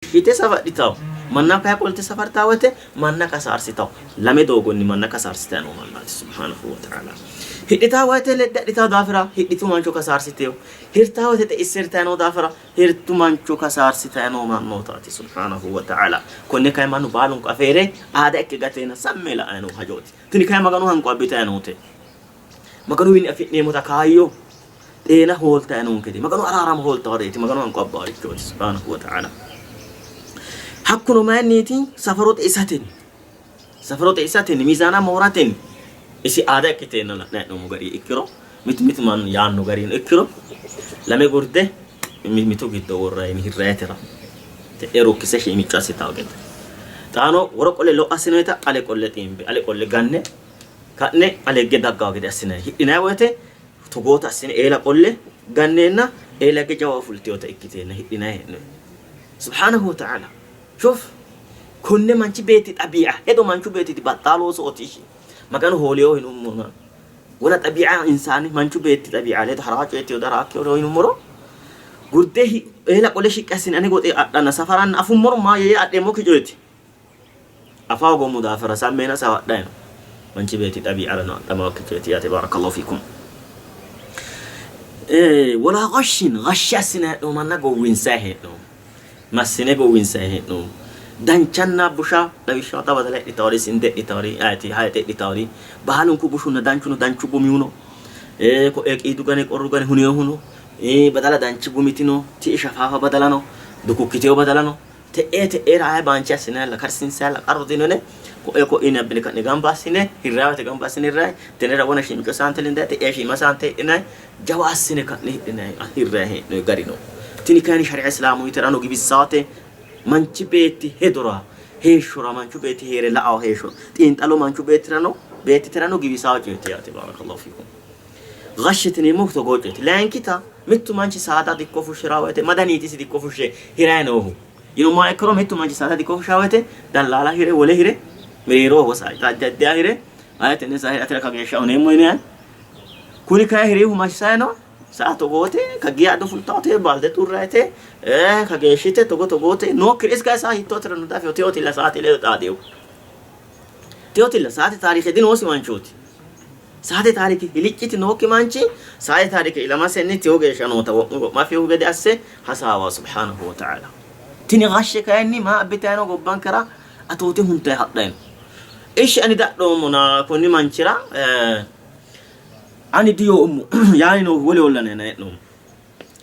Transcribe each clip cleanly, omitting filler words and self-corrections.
Yite safadhitawo. Manna kayi qolte safartaa wote manna kasaarsitawo. Lame doogonni manna kasaarsitayi noo mannaati subhaanahu wa ta'aala. Hidhitaa woyte ledde adhitawo daafira hidhitu mancho kasaarsiteyo. Hirtaa woyte xe'isse hirtayi noo daafira hirtu mancho kasaarsitayi noo mannootaati subhaanahu wa ta'aala. Konne kayi mannu baalunku afeere aada ikke gateena sammi la'ayi noo hajooti. Tini kayi Maganu hanqo abbitayi noote. Maganuwiinni afi'neemmota kaayyo xeena hooltayi noonkete. Maganu araarama hooltaworeeti. Maganu hanqo abbaarichooti subhaanahu wa ta'aala. Hakkuno mayinniiti? Safaro xeisatenni. Safaro xeisatenni, miizaana mooratenni. Isi aada ikkiteenna la'nayi hee'noommo gari ikkiro, mitu mitu mannu yaanno garino ikkiro, lame gurde mitu giddo worrayini hirrayitera te'e ruukkise shiimicco assitawo gede. Xaano woro qolle lo'o assinoyita ale qolle xiimbe, ale qolle ganne ka'ne aleegge daggawo gede assinanni. Hidhinanni woyte togoota assine eela qolle ganneenna eela higge jawa fultinota ikkiteenna hidhinanni hee'noonni. Subhaanahu wa ta'aala. Shuf! Konne manchi beetti xabii'a, hedo manchu beettiti baxxaa loosooti ishi. Maganu hooliyo yinummona wona xabii'a insaani manchu beetti xabii'a ledo haraa coyetti yoda raakkiyo yinummoro gurde eela qole shiqqi assine ane goxe adhanna safaranna afummoro maa yee adheemmokki coyeeti. Afa hoogoommo daafira sammeena sawadhayi no. Manchi beetti xabii'arano adhamaakki coyeeti yaate baarakallahu fiikum. Wala ghashin ghashshi assine hee'noommo manna gowwinsayi hee'noommo. Massine gowwinsayi hee'noommo. Danchanna busha lawishshaho xa badala hidhitawori sinde hidhitawori ayeti hayixe hidhitawori baalunku bushunna danchuno danchu gumiuno koe qiidu gane qorru gane huninohu no badala danchi gumitino ti'i shafaafa badala no dukukkiteyo badala no Te'ee te'eera aye baanchi assinayilla karsiinsayilla qarru dino yine ko'ee ko'iinni abbine ka'ne gamba assine hirrayi woyte gamba assine hirrayi tennera wona shiimico saante lendayi te'ee shiima saante hidhinayi jawa assine ka'ne hidhinayi hirrayi hee'noyi gari no. Tini kayinni shari'a islaamuyiterano giwissaate manchi beetti hedora heeshshora manchu beetti hee're la'ao heeshsho xiinxallo manchu beettirano beettiterano giwisawo coyeeti yaate barakallahu fiikum. Gashshite yineemmohu togoo coyeeti. Layinkita mittu manchi saada dikko fushshi'ra woyte madaniiti isi dikko fushshe hirayi noohu yinummoha ikkiro mittu manchi saada dikko fushsha woyte dallaala hire wole hire mereeroho wosa addi addiha hire aye tenne saa hire atera kageeshsha uneemmo yine kuni kayi hirihu massayi no saa togoote kagiya ado fultawote baalde xurrayite kageeshshite togo togoote nookkiri isi kayi saa hiittootero no dafino teotilla saate ledo xaadeo teotilla saate taarike dinoosi manchooti. Saate taarike hilicciti nookki manchi saate taarike ilamasenni tewo geeshsha noota wo'mu wo'ma afinohu gede asse hasaawa subhaanahu wa ta'aala. Tini gashshe kayinni maa abbitanni no gobbankera atoote huntayi hadhayi no. Ishshi ani dadhoommona konni manchira ani diyoommo yaani noohu wole ollana yinanni hee'noommo.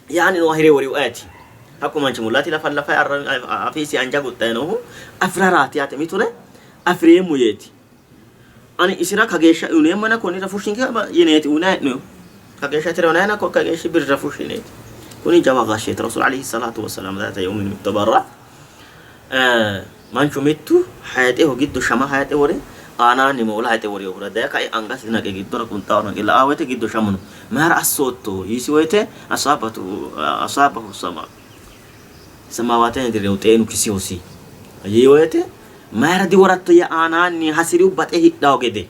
Yaani nooha hire worihu ayeti? Hakku manchi mullati lafallafayi afiisi anja guxxayi noohu afiraraati yaate mitore afireemmo yeeti. Ani isira kageeshsha uyineemmona konnira fushshinke yineeti uyinanni hee'noyihu. Kageeshsha tira uyinayina kageeshshi birra fushshineeti. Kuni jawa gashsheeti. Rasuul alayhi salaatu wassalaam zaata yawmin mitto barra manchu mittu hayixeho giddo shama hayixe wore aanaanni moola hayixe worinohura daye kae angasi naqe giddora qunxaho naqe la''aa woyite giddo shamu no. Mayira assootto yiisi woyite asaabatu asaabahu sama samaawaateni dirrehu xeenu kisihosi yii woyite Mayira diworatto yee aanaanni hasi'rihu baxe hidhawo gede,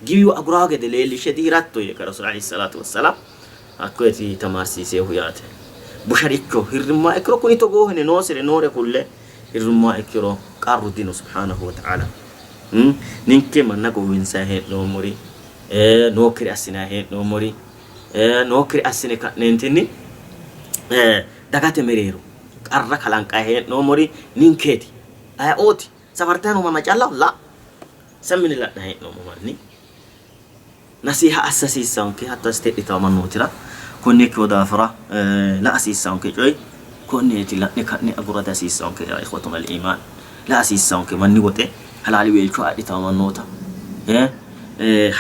giwihu agurawo gede leellishshe dihiratto yee Rasuul alayhi salaatu wassalaam hakkoyeti tamaarsiiseehu yaate. Busharicho hirrummoha ikkiro kuni togooho yine noosire noore kulle hirrummoha ikkiro qarru dino subhaanahu wa ta'aala. Ninke manna gowwinsayi hee'noommori, nookkire assinayi hee'noommori, nookkire assine ka'neentinni dagate mereero qarra kalanqayi hee'noommori ninkeeti. Ayeooti? Safartanni noo manna callaho? La. Sammi yine la'nanni hee'noommo manni nasiiha assa hasiissaanke, hatto assite hidhitawo mannootira. Konne ikkino daafira la hasiissaanke coyi konneeti, la'ne ka'ne agura dihasiissaanke yaa ikhwatunal iimaan. La hasiissaanke manni woxe halaaliweelcho adhitawo mannoota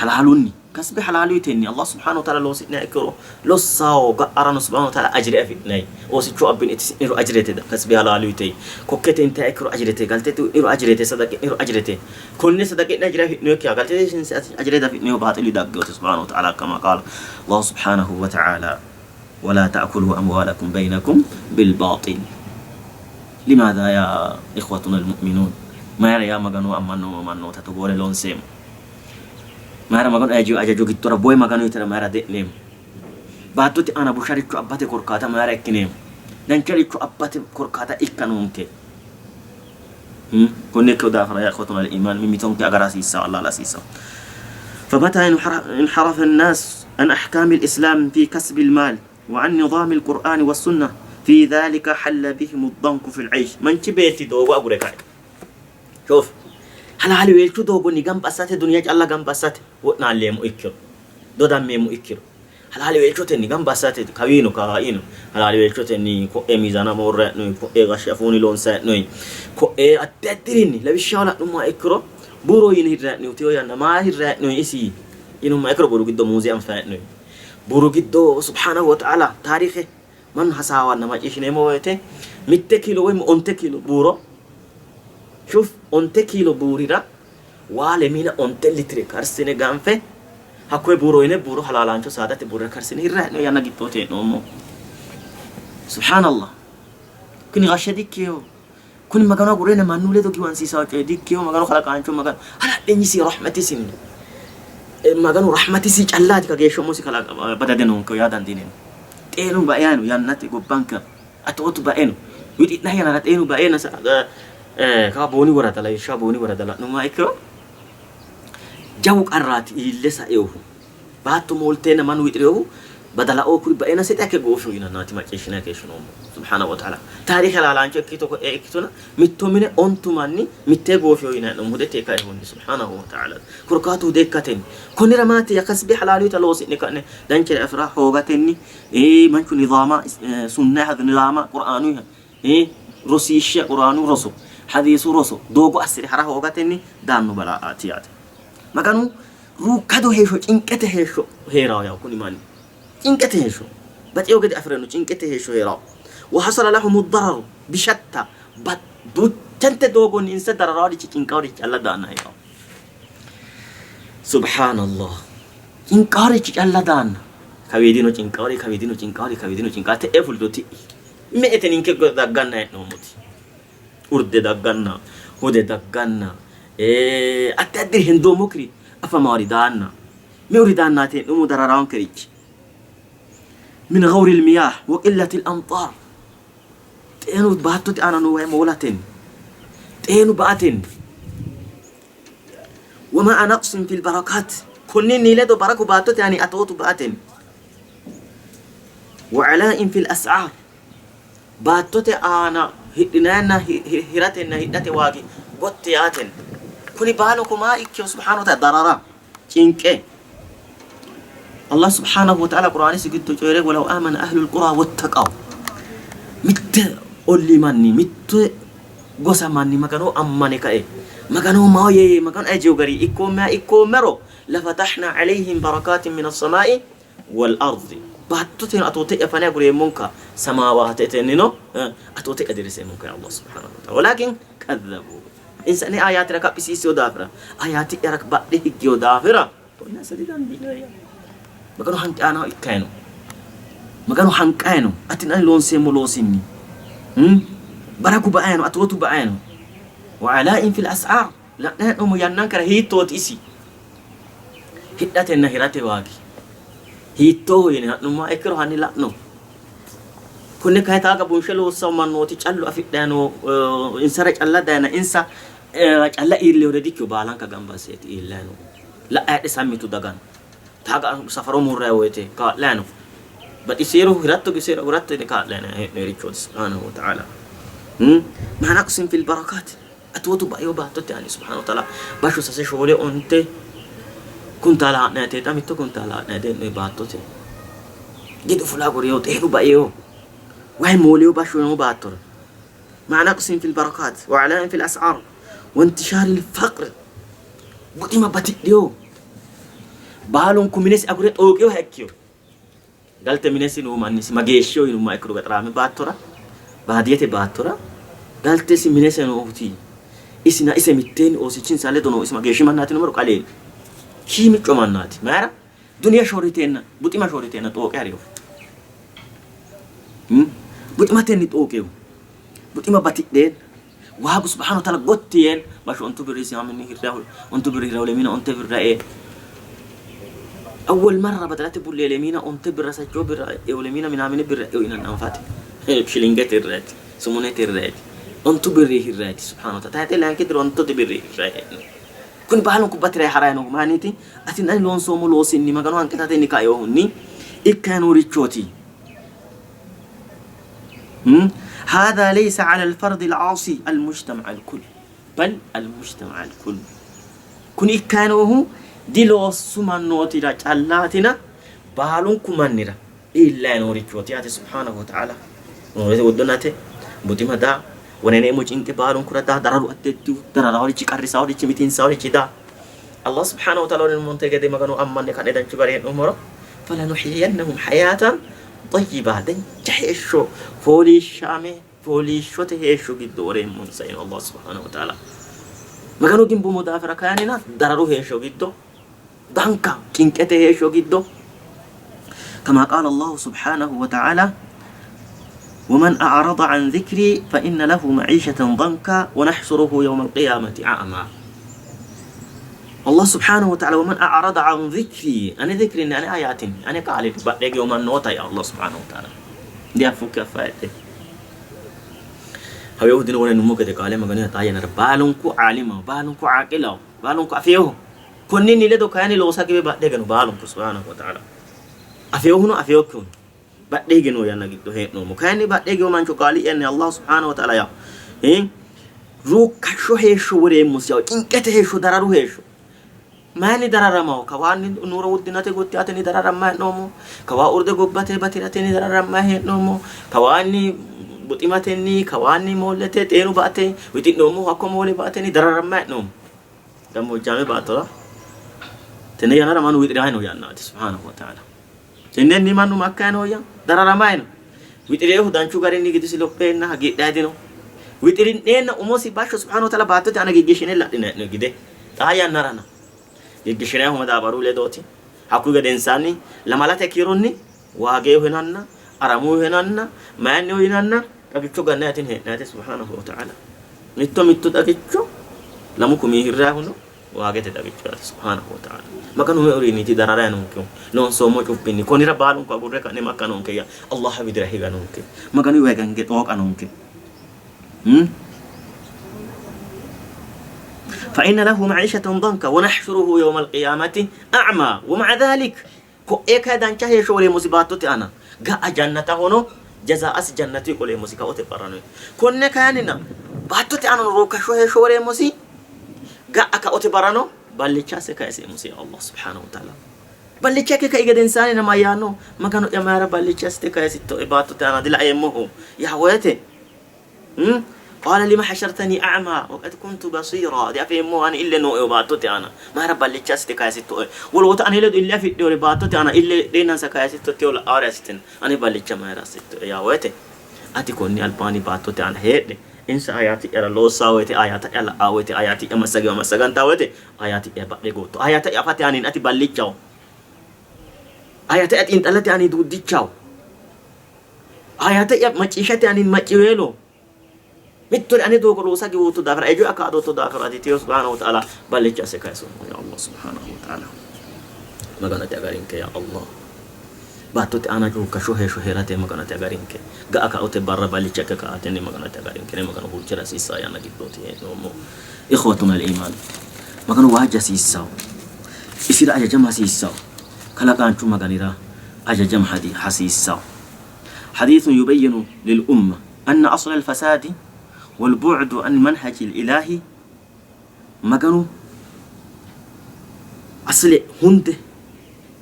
halaalunni Kasbe halaaluytenni Allah subhaanahu wa ta'aala loosi'niha ikkiro lossawo ga'arano subhaanahu wa ta'aala ajire afi'nay. Oosicho abbine itisi'niro ajirete kasbe halaaluytey. Kokkete intiha ikkiro ajirete, galtete uyi'niro ajirete, sadaqi'niro ajirete. Konne sadaqi'ne ajire afi'noyikkiha galtete sinse ajire dafi'noyihu baaxilu daggeyote subhaanahu wa ta'aala kama qaala Allah subhaanahu wa ta'aala wala ta'kulu amwaalakum baynakum bil baaxil. Limaadha yaa ikhwatuna al mu'minuun? Mayira yaa Magano ammannoommo mannoota togoore loonseemmo? Mayira Maganu ajajo ajajo giddora boye Maganu yitara mayira de'neemmo? Baattote aana busharicho abbate korkaata mayira ikkineemmo? Dancharicho abbate korkaata ikka noonke. Konne ikkino daafira yaa ikhwatuna al-iimaan mimmitonke agara hasiissanno, allaala hasiissanno. فمتى انحرف الناس عن أحكام الإسلام في كسب المال وعن نظام القرآن والسنة في ذلك حل بهم الضنك في العيش manchi beetti doogo agure kae شوف halaaliweelchu doogonni gamba assate duniya calla gamba assate wo'naalleemmo ikkiro dodammeemmo ikkiro Halaaliweelchotenni gamba assate kawiino kaino halaaliweelchotenni ko'e miizaana moorra hee'noyi, ko'e gashshe afuuni loonsa hee'noyi, ko'e addi addirinni lawishshaho la'nummoha ikkiro buuro yine hirra hee'noyi teyo yanna maa hirra hee'noyi isi yinummoha ikkiro buuru giddo muuze anfa hee'noyi. Buuru giddo subhaanahu wa ta'aala taarike mannu hasaawanna macciishshineemmo woyte mitte kiilo woy onte kiilo buuro shuf onte kiilo buurira waa lemiina onte litire karsine ganfe Hakkoye buuro yine buuro halaalaancho saadate buurira karsine hirra hee'noonni yanna giddooti hee'noommo. Subhaanallah. Kuni gashshe dikkino. Kuni Maganu agurreena mannu ledo giwansiisanno coye dikkino. Maganu kalaqaancho Maganu hala'linyisi rahmatisinni Maganu rahmatisi callaati kageeshsha umosi badade noonke yaa dandiineemmo. Xeenu baeano yannate gobbankera atootu baeno wixi'nanni yannara xeenu baeena kawa Booni worada lawishshaho Booni worada la'nummoha ikkiro Jawu qarraati iille sainohu. Baatto moolteenna mannu wixi'rinohu badalaoo kuri baeena sexe akke goofino yinannaati macciishshinanni keeshshinoommo. Subhaanahu wa ta'aala. Taarike halaalaancho ikkito ko'ee ikkitona mitto mine ontu manni mittee goofino yinanni hee'noommo hudete kainohunni. Subhaanahu wa ta'aala. Korkaatu hude ikkatenni. Konnira maati ya kasbe halaaluyita loosi'ne ka'ne danchare afi'ra hoogatenni manchu nizaama sunnaha nizaama qur'aanuyiha rosiishsha, Quraanu roso, hadiisu roso doogo assi're ha'ra hoogatenni daanno balaaati yaate. Maganu ruukkado heeshsho, cinqete heeshsho hee'rawo yawo kuni manni. Cinqete heeshsho baxewo gede afi'rano cinqete heeshsho hee'rawo. Wa hasala lahumu dararu bishatta duuchante doogonni insa dararaworichi cinqaworichi calla daanna hee'rawo. Subhaanallah. Cinqaworichi calla daanna. Kawiidino cinqawori, kawiidino cinqawori, kawiidino cinqawori te'e fulto ti'i. Me''ete ninke dagganna hee'noommoti? Urde dagganna, hude dagganna, addi addiri hendoommokkiri afamawori daanna, meuri daannaati hee'noommo dararaankerichi. Min gawril miyaah wa qillatil amxaar xeenu baattote aana noo wayi moolatenni, xeenu ba''atenni, wa ma'a naqsin fil barakaat konninni ledo baraku baattote aani atootu ba''atenni. Wa alaa'in fil as'aar baattote aana hidhinanna hiratenna hidhate waagi gotti yaatenni kuni baalunku maa ikkino subhaanahu wa ta'ala darara cinqe Allah subhaanahu wa ta'ala quraanisi giddo coyi're walaw aamana ahlul qura wattaqaw mitte ollii manni mitte gosa manni magano ammane kae magano maahoyye yee magano ajeyo gari ikkoommeha ikkoommero lafatahna alayhim barakaatin mina samaa'i wal ardi baattoteno atoote'ya fane agureemmonka samaawatetennino atoote'ya dirriseemmonka ya Allah subhaanahu wa ta'ala walaakin kadhabu insa ane aayaatira kaphisiissino daafira aayaati'yara badhe higgino daafira konne assa didandiinanni Maganu hanqi aanaho ikkayi no Maganu hanqayi no atinna ani loonseemmo loosinni baraku ba'ayi no atootu ba'ayi no wa alaa'in fil as'aar La'nanni hee'noommo yannankera hiittooti isi? Hidhatenna hirate waagi hiittooho yine ha'nummoha ikkiro hanni la'no. Konne kayi taaga bunshe loossanno mannooti callu afidhanni noo insara calla dayina insa calla iillihore dikkino baalanka gamba asseeti iillayi noohu. La'ayi heedhe sammi yitu dagano taaga safaro murrayi woyite kaa'layi no. Baxisero hiratto giwisero aguratto yine kaa'layi hee'noyirichooti subhaanahu wa ta'aala. Maa naqsin fil barakaati. Atootu baino baattote aani subhaanahu wa ta'aala bashsho sase shoole onte kuntaala haa'nayite xa mitto kuntaala haa'nayi dee'noyi baattote gidu fula agurino xeenu baino wayi moolino bashsho noo baattora ma'a naqsin fil barakaat wa alaa'in fil as'aar wa intishaaril faqr buxima batidhino baalunku minesi agure xooqinoha ikkino Galte minesi noo mannisi mageeshshiho yinummoha ikkiro gaxaraame baattora, baadiyyete baattora galtesi minese noohuti isina ise mitteenni oosichinsa ledo noo isi mageeshshi mannaati yinummoro qaleeli shiimicco mannaati. Mayira? Duniya shorriteenna, buxima shorriteenna xooqe harinohu. Buximatenni xooqehu. Buxima batidheenna waagu subhaanahu wa ta'aala gotti yeen basho ontu birri simaminni hirra ontu birri hirra lemina onte birra ee awwal marra badalate bulle lemina onte birra sachoo birra ee lemina minaamine birra ee yinanni anfate shilingete irraati sumunete irraati Ontu birri hirrayti subhaanahu wa ta'ala. Tayxe layinki diro ontu birri hirray hee'noonni. Kuni baalunku bati'ray haray noohu mayinniiti? Atinna ani loonsoommo loosinni Magano hanqitatenni kainohunni ikkayi noorichooti. هذا ليس على الفرد العاصي المجتمع الكل بل المجتمع الكل Kuni ikkayi noohu diloossu mannootira callaatina baalunku mannira iillayi noorichooti yaate subhaanahu wa ta'aala. Noorete woddonate buxima daa woneneemmo cinqe baalunkura daa dararu addi addihu dararaaworichi qarrisaaworichi mitiinsaaworichi daa Allah subhaanahu wa ta'aala woneneemmonte gede Magano ammanne ka'ne danchu gari hee'nummoro falanuhyiyannahum hayaatan xayyiba dancha heeshsho fooliishshaame fooliishshote heeshsho giddo woreemmonsa yiino Allah subhaanahu wa ta'aala. Magano gimbumo daafira kayinnina dararu heeshsho giddo danka cinqete heeshsho giddo kama qaala Allahu subhaanahu wa ta'aala ومن أعرض عن ذكري فإن له معيشة ضنكا ونحشره يوم القيامة أعمى Allah subhanahu wa ta'ala ومن أعرض عن ذكري أنا ذكري أنا آياتني أنا قال بعد يوم النوتا يا الله سبحانه وتعالى diafukki affaidhe haweehudino wonenummo gede qaale Maganu xaa yannara baalunku caalimaho baalunku caaqilaho baalunku afeeho konninni ledo kayinni loosa giwe badhe higeno baalunku subhanahu wa ta'ala afeehuno afeekkihuno badhe hige noo yanna giddo hee'noommo kayinni badhe higino mancho qaali'yanni Allah subhanahu wa ta'ala yaa ruukkashsho heeshsho woreemmosi yawo cinqete heeshsho dararu heeshsho Mayinni dararamaho? Kawaanni nuuro wuddinate gotti yaatenni dararammayi hee'noommo. Kawaa urde gobbate bati'ratenni dararammayi hee'noommo. Kawaanni buximatenni, kawaanni moollete xeenu ba''ate wixi'noommohu hakko moole ba''atenni dararammayi hee'noommo. Gammoojjaame baattora tenne yannara mannu wixi'rayi noo yannaati. Subhaanahu wa ta'aala. Tennenni mannu makkayi nooyya? Dararamayi no. Wixi'rinohu danchu garinni gidisi lopheenna hagiidhayi dino. Wixi'rineenna umosi bashsho subhaanahu wa ta'aala baattote aana giggishshine la'ninayi gide xaa yannarana giggishshinayihu madaabaru ledooti. Hakkuyi gedensaanni lamalate kiironni waageehu yinanna, aramuyihu yinanna, mayinnihu yinanna xagicho gannayiti hee'nayite subhaanahu wa ta'aala. Mitto mitto xagicho 2,000 hirrayihu no. Waagete xagicho yaate subhaanahu wa ta'aala. Maganu meu-riinniiti dararay noonkehu? Loonsoommo cubbinni. Konnira baalunku agurre ka'ne makka noonkeyya? Allaha widira higa noonke. Maganuyiwa higange xooqa noonke. Fa inna lahu ma'ishatan danka wa nahshuruhu yawmal qiyaamati a'ma wa ma'a dhalik ko'ee kayi dancha heeshsho woreemmosi baattote aana ga'a jannatahono jazaa'asi jannatuyi qoleemmosi kaote barrano. Konne kayinnina baattote aanano ruukkashsho heeshsho woreemmosi ga'a kaote barrano ballicha asse kayiseemmosi ya Allah subhaanahu wa ta'ala. Ballicha ikke kai gedensaanni mayyaanno? Magano'ya mayira ballicha assite kayisittoe baattote aana dilaeemmoho yaa woyte Qaala lima hashartanii a'maa waqad kuntu basiiraa diafeemmoho ani ille nooeho baattote aana mayira ballicha assite kayisittoe? Woloota ane ledo ille afidhinori baattote aana ille heedheennansa kayisitto la'aare assitino ane ballicha mayira assittoe? yaa woyte ati konni albaanni baattote aana heedhe insa ayaati'yara loossaa woyte ayaata'ya la'aa woyte ayaati'ya massagewa massagantaa woyte ayaati'ya badhe gootto ayaata'ya afate aaninni ati ballichaho ayaata'ya xiinxallate aaninni duuddichaho Ayaata'ya macciishshate ani macciweelo. Mittore ane doogo loosa giwootto daafira, ejo'ya kaadootto daafira ati Tiyo subhaanahu wa ta'aala ballicha asse kayisummo. Ya Allah subhaanahu wa ta'aala. Magano ati agarinke ya Allah. Baattote aana ruukkashsho heeshsho hee'rate Magano ati agarinke. Ga'a kaote barra ballicha ikke ka''atenni Magano ati agarinke. Ne Magano huucci'ra hasiissanno yanna giddooti hee'noommo. Ikhwatuna al-iimaan. Magano waajja hasiissanno. Isira hajajama hasiissanno. Kalaqaanchu Maganira hajajama hasiissanno. حديث يبين للأمة أن أصل الفساد والبعد عن منهج الإله Maganu asile hunde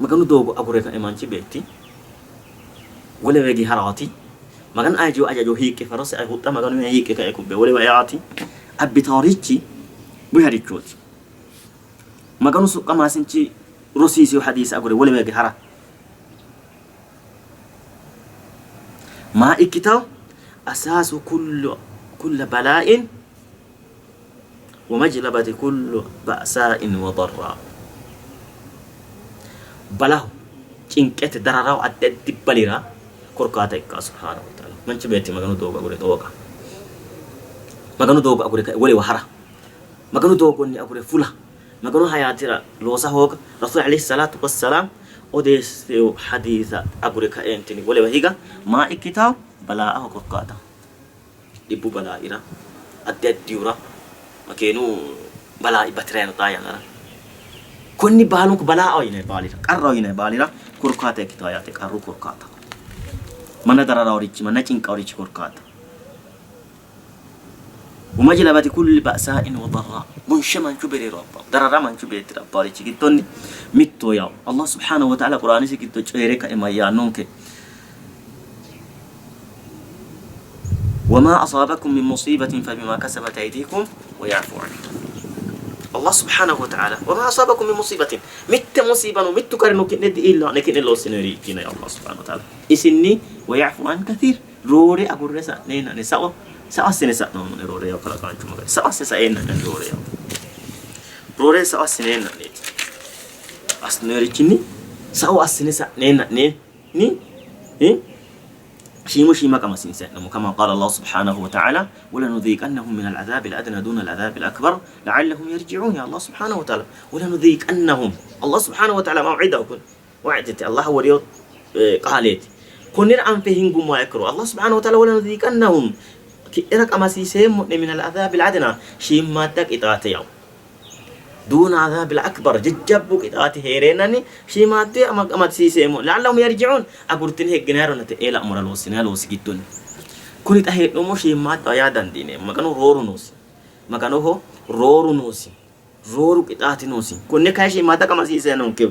Maganu doogo agure kae manchi beetti wolewa hige ha'raati. Maganu ayejiwa ajajo hiiqqe farose huxxa Maganu hiiqqe kae kubbe wolewa eaati. Abbitaarichi busharichooti. Maganu soqqamaasinchi rosiisino hadiise agure wolewa hige ha'ra maa ikkitawo? Asaasu kullu kulla bala'in wa majlabati kullu ba'sa'in wa darra. Balaho, cinqete, dararaho addi addi balira korkaata ikka subhaanahu wa ta'ala. Manchi beetti Maganu doogo agure xooqa. Maganu doogo agure kae wolewa hara. Maganu doogonni agure fula. Maganu hayaatira loosa hooga, Rasuul alayhi salaatu wassalaam odeessino hadiisa agure kaeentinni wolewa higa maa ikkitawo? Balaaho korkaataho. Dhibbu balaaira, addi addihura makeenu balaa'i bati'rayi no xaa yannara. Konni baalunku balaaho yinanni baalira, qarraho yinanni baalira korkaata ikkitawo yaate, qarru korkaata. Manna dararaorichi, manna cinqaorichi korkaata. Wamajlabati kulli ba'saa'in wa darraa. Bunshe manchu bereero abbawo, darara manchu beettira abbaworichi giddonni mitto yawo. Allah subhaanahu wa ta'ala Qur'aanisi giddo coyi're kae mayyaannonke? Wamaa asaabakum min musiibatin fabimaa kasabat aydiikum wa ya'fu an Allah subhaanahu wa ta'ala wamaa asaabakum min musiibatin mitte musiibano mittu qarrino ki'ne diiilla'ne ki'ne loossinoyiri ikkina ya Allah subhaanahu wa ta'ala isinni wa ya'fu an kathiir roore agurre sa'neenna'ne sao sao assine sa'noommo'ne roore yawo kalaqaanchu Magani sao asse saeenna'ne roore yawo roore sao assineenna'neeti assinoyirichinni sao assine sa'neenna'ne ni shiimu shiima qamasiinse hee'noommo. Kama qaala Allahu subhaanahu wa ta'aala walanudhiiqannahum min al-'adhaabi al-adnaa duuna al-'adhaabi al-akbar la'allahum yarji'uun. Ya Allah subhaanahu wa ta'aala walanudhiiqannahum Allah subhaanahu wa ta'aala maw'idahu kun wa'dete Allah woriyo qaaleeti. Konnira anfe hingummoha ikkiro Allah subhaanahu wa ta'aala walanudhiiqannahum ki'nera qamasiiseemmo'ne min al-'adhaabi al-adnaa shiimmaadda qixaate yawo. Duuna azaabil akbar jajjabbu qixaati hee'reennanni shiimaadde amadisiiseemmo la'allahum yarji'uun agurtine higginayironna te'ee la'mora loossinanni loosi giddonni kuni xa hee'noommo shiimmaaddaho yaa dandiineemmo. Maganu rooru noosi. Maganoho rooru noosi. Rooru qixaati noosi. Konne kayi shiimmaadda qamasiisee noonkehu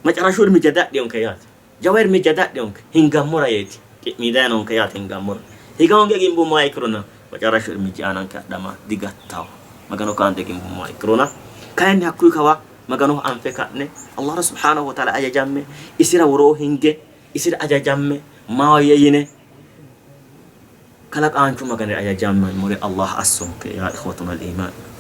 macarashu irmijja dadhiyonke yaate. Jawa irmijja dadhiyonke hingammora yeeti. Qi'miidayi noonke yaate hingammora. Higa hoonge gimbummoha ikkirona macarashu irmijji aananke adhama digattawo. Magano kaante gimbummoha ikkirona kayinni hakkuyi kawa Maganoho anfe ka'ne Allahra subhaanahu wa ta'ala ajajamme isira woroo hinge isira ajajamme maahoyye yine kalaqaanchu Maganira ajajammemmore Allah assonke yaa ikhwatuna al-iimaan.